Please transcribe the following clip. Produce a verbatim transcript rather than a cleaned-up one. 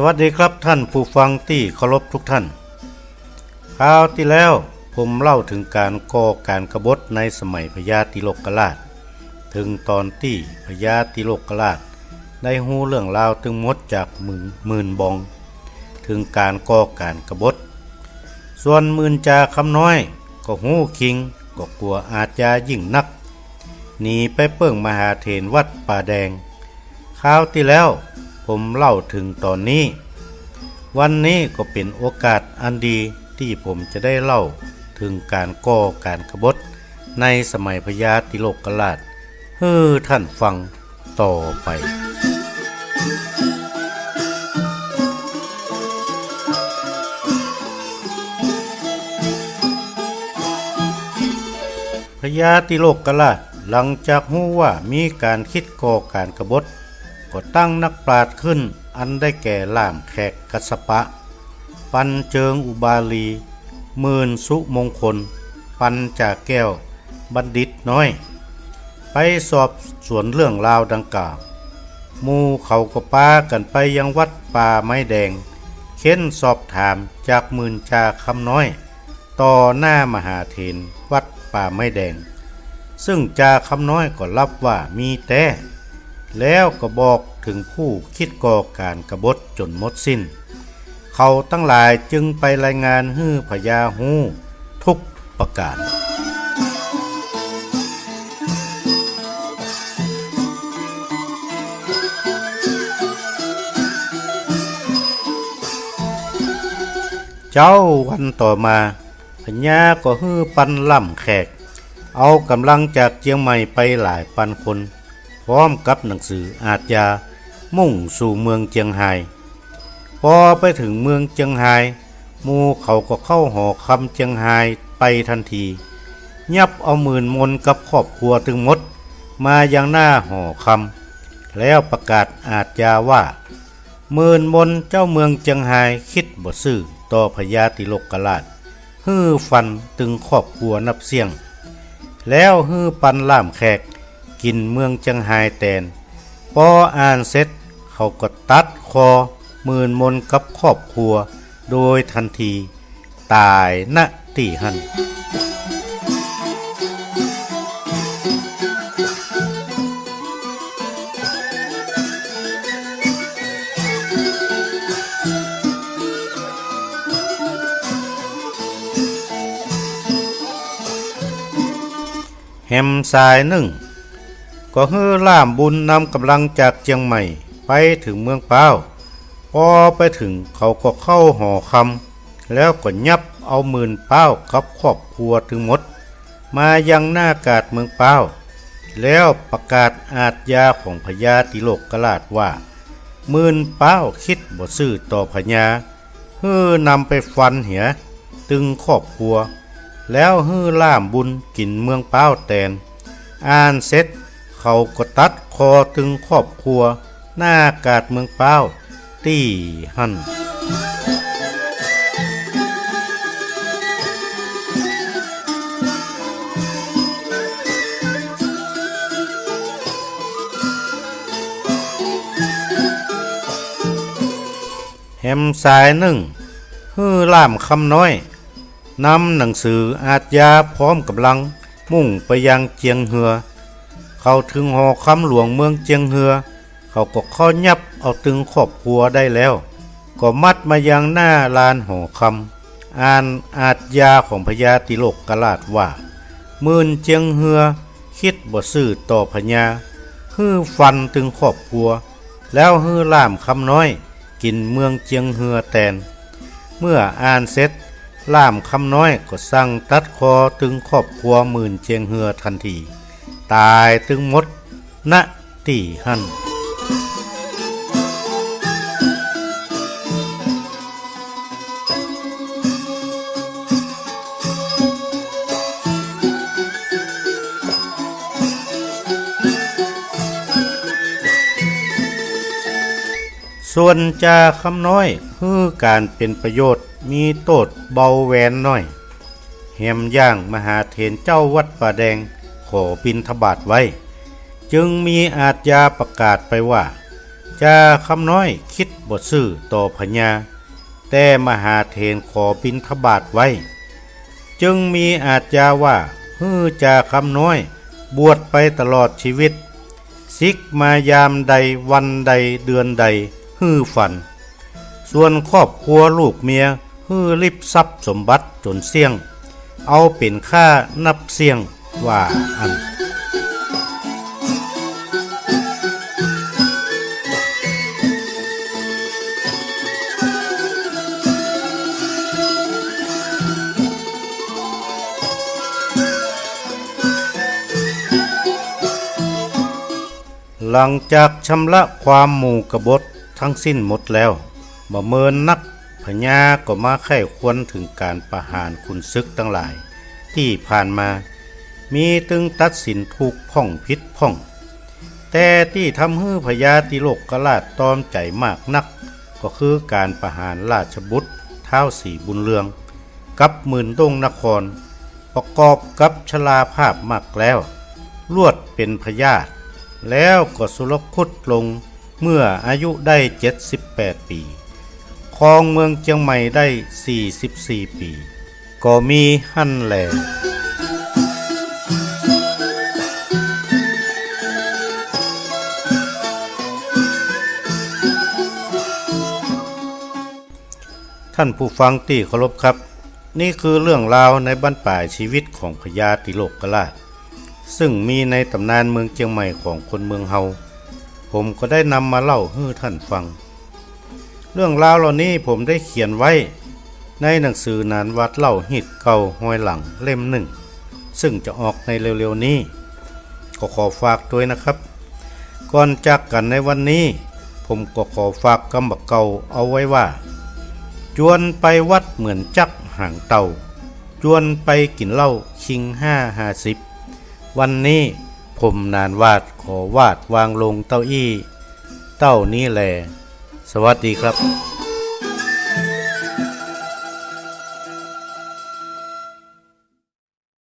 สวัสดีครับท่านผู้ฟังตี้เคารพทุกท่าน คราวตี้แล้วผมเล่าเถิงก๋านก่อก๋านกบฏในสมัยพญาติโลกราช เถิงต๋อนตี้พญาติโลกราชได้ฮู้เรื่องราวตึงหมดจากหมื่น หมื่นบอง เถิงก๋านก่อก๋านกบฏ ส่วนหมื่นจ่าคำน้อยก็ฮู้คิง ก็กั๋วอาชญายิ่งนัก หนีไปเปิ้งมหาเถรวัดป่าแดง คราวตี้แล้วผมเล่าเถิงต๋อนนี้ วันนี้ก็เป๋นโอกาสอันดีตี้ผมจะได้เล่าเถิงก๋านก่อก๋านกบฏในสมัยพญาติโลกราช หื้อท่านฟังต่อไป พญาติโลกราชหลังจากฮู้ว่ามีก๋านคิดก่อก๋านกบฏ ก็ตั้งนักปราชญ์ขึ้น อันได้แก่ล่ามแขกกัสสปะ ปัญเจิงอุบาลี หมื่นสุมงคล ปัญจ่าแก้ว บัณฑิตน้อย ไปสอบสวนเรื่องราวดังกล่าว หมู่เขาก็ปากั๋นไปยังวัดป่าไม้แดง เค้นสอบถามจากหมื่นจ่าคำน้อย ต่อหน้ามหาเถรวัดป่าไม้แดง ซึ่งจ่าคำน้อยก็ฮับว่ามีแต๊ แล้วก็บอกเถิงผู้คิดก่อก๋านกบฏจ๋นหมดสิ้น เขาตังหลายจึงไปรายงานหื้อพญาฮู้ทุกประก๋าน เจ๊าวันต่อมา พญาก็หื้อปัญล่ามแขก เอาก๋ำลังจากเจียงใหม่ไปหลายปันคน พร้อมกับหนังสืออาชญา มุ่งสู่เมืองเจียงฮาย ปอไปเถิงเมืองเจียงฮาย หมู่เขาก็เข้าหอคำเจียงฮายไปตันที ยับเอาหมื่นมนกับครอบครัวตึงหมด มายังหน้าหอคำ แล้วประกาศอาชญาว่า หมื่นมนเจ้าเมืองเจียงฮายคิดบ่ซื่อต่อพญาติโลกราช หื้อฟันตึงครอบครัวนับเสี้ยง แล้วหื้อปัญล่ามแขกกิ๋นเมืองเจียงฮายแตน ปออ่านเสร็จ เขาก็ตัดคอหมื่นมนกับครอบครัวโดยตันที ต๋าย ณ ตี้หั้น แหมสายนึ่ง ก็หื้อล่ามบุญนำก๋ำลังจากเจียงใหม่ไปเถิงเมืองป๊าว ปอไปเถิงเขาก็เข้าหอคำ แล้วก็ยับเอาหมื่นป๊าวกับครอบครัวตึงหมด มายังหน้ากาดเมืองป๊าว แล้วประกาศอาชญาของพญาติโลกราชว่า หมื่นป๊าวคิดบ่ซื่อต่อพญา หื้อนำไปฟันเหียตึงครอบครัว แล้วหื้อล่ามบุญกิ๋นเมืองป๊าวแตน อ่านเสร็จ เขาก็ตัดคอตึงครอบครัว หน้ากาดเมืองป๊าว ตี้หั้น แหมสายนึ่ง หื้อล่ามคำน้อย นำหนังสืออาชญาพร้อมก๋ำลัง มุ่งไปยังเจียงเฮือ เข้าเถิงหอคำหลวงเมืองเจียงเฮือ เขาก็เข้ายับเอาตึงครอบครัวได้แล้ว ก็มัดมายังหน้าลานหอคำ อ่านอาชญาของพญาติโลกราชว่า หมื่นเจียงเฮือคิดบ่ซื่อต่อพญา หื้อฟันตึงครอบครัว แล้วหื้อล่ามคำน้อยกิ๋นเมืองเจียงเฮือแตน เมื่ออ่านเสร็จ ล่ามคำน้อยก็สั่งตัดคอตึงครอบครัวหมื่นเจียงเฮือตันที ต๋ายตึงหมด ณ ตี้หั้น ส่วนจ่าคำน้อย หื้อก๋านเป๋นประโยชน์ มีโต้ษเบาแหวนน้อย แหมย่างมหาเถรเจ้าวัดป่าแดง ขอบิณฑบาตไว้ จึงมีอาชญาประกาศไปว่า จ่าคำน้อยคิด บ่ซื่อต่อพญา แต่มหาเถรขอบิณฑบาตไว้ จึงมีอาชญาว่าหื้อจ่าคำน้อยบวชไปตลอดชีวิต สิกมายามใดวันใดเดือนใดหื้อฝัน ส่วนครอบครัวลูกเมียหื้อริบทรัพย์สมบัติจ๋นเสี้ยง เอาเป๋นค่านับเสี้ยงว่าอั้น หลังจากชำระความหมู่กบฏทั้งสิ้นหมดแล้ว บ่เมินนัก พญาก็มาใค่ครวญเถิงก๋านประหารขุนศึกตังหลายตี้ผ่านมา มีตึงตัดสินถูกพ่องผิดพ่อง แต่ตี้ทำหื้อพญาติโลกราชตอมใจ๋มากนัก ก็คือก๋านประหารราชบุตรท้าวศรีบุญเรือง กับหมื่นด้งนคร ประกอบกับชราภาพมากแล้ว ลวดเป๋นพยาธิ แล้วก็สุรคตลงเมื่ออายุได้เจ็ดสิบแปดปี๋ ครองเมืองเจียงใหม่ได้สี่สิบสี่ปี๋ ก็มีหั้นแล ท่านผู้ฟังตี้เคารพครับ นี่คือเรื่องราวในบั้นป๋ายชีวิตของพญาติโลกราช ซึ่งมีในต๋ำนานเมืองเจียงใหม่ของคนเมืองเฮา ผมก็ได้นำมาเล่าหื้อท่านฟัง เรื่องราวเหล่านี้ผมได้เขียนไว้ในหนังสือหนานหวาดเล่าฮีตเก่าฮอยหลังเล่มหนึ่ง ซึ่งจะออกในเร็วๆ นี้ ก็ขอฝากตวยนะครับ ก่อนจากกั๋นในวันนี้ ผมก็ขอฝากกำบ่าเก่าเอาไว้ว่า จวนไปวัดเหมือนจั๊กหางเต่า จวนไปกิ๋นเหล้าคิงห้าห้าสิบ วันนี้ผมหนานหวาดขอหวาดวางลงเต้าอี้ เต้านี้แล สวัสดีครับ